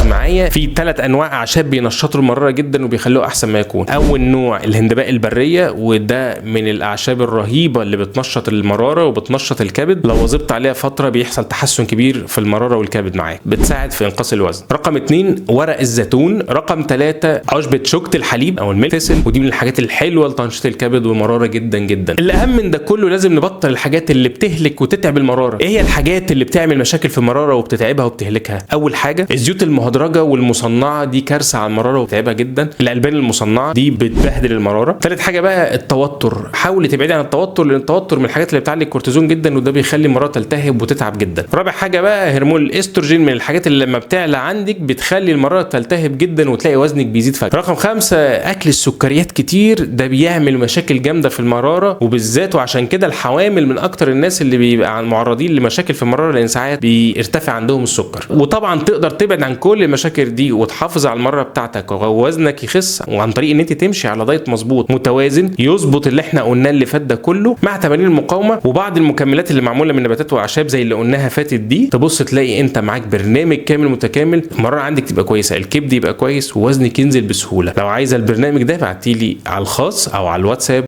ركز معايا. في 3 انواع اعشاب بينشطوا المرارة جدا وبيخلوه احسن ما يكون. اول نوع الهندباء البرية، وده من الاعشاب الرهيبة اللي بتنشط المرارة وبتنشط الكبد، لو واظبت عليها فترة بيحصل تحسن كبير في المرارة والكبد معاك، بتساعد في انقاص الوزن. رقم 2 ورق الزيتون. رقم 3 عشبه شوكه الحليب او ال milk thistle، ودي من الحاجات الحلوة لتنشيط الكبد والمراره جدا جدا. الاهم من ده كله لازم نبطل الحاجات اللي بتهلك وتتعب المرارة. ايه هي الحاجات اللي بتعمل مشاكل في المرارة وبتتعبها وبتهلكها؟ اول حاجة الزيوت المهدرجه والمصنعه، دي كارثة على المرارة وبتتعبها جدا. الالبان المصنعة دي بتبهدل المرارة. ثالث حاجة بقى التوتر، حاولي تبعدي عن التوتر لان التوتر من الحاجات اللي بتعلي الكورتيزون جدا، وده بيخلي المرارة تلتهب وتتعب جدا. رابع حاجة بقى هرمون الاستروجين، من الحاجات اللي لما بتعلى عندك بتخلي المرارة تلتهب جدا وتلاقي وزنك بيزيد فجاة. رقم 5 اكل السكريات كتير، ده بيعمل مشاكل جامدة في المرارة وبالذات، وعشان كده الحوامل من اكتر الناس اللي بيبقى معرضين لمشاكل في المرارة، لان ساعات بيرتفع عندهم السكر. وطبعا تقدر تبعد عن كل المشاكل دي وتحافظ على المرارة بتاعتك ووزنك يخس، وعن طريق ان انت تمشي على دايت مظبوط متوازن يظبط اللي احنا قلناه اللي فات ده كله، مع تمارين المقاومة وبعض المكملات اللي معمولة من نباتات واعشاب زي اللي قلناها فاتت دي. تبص تلاقي انت معاك برنامج كامل متكامل، المرارة عندك تبقى كويسة، الكبد يبقى كويس، ووزنك ينزل بسهولة. لو عايزه البرنامج ده ابعتيلي على الخاص او على الواتساب.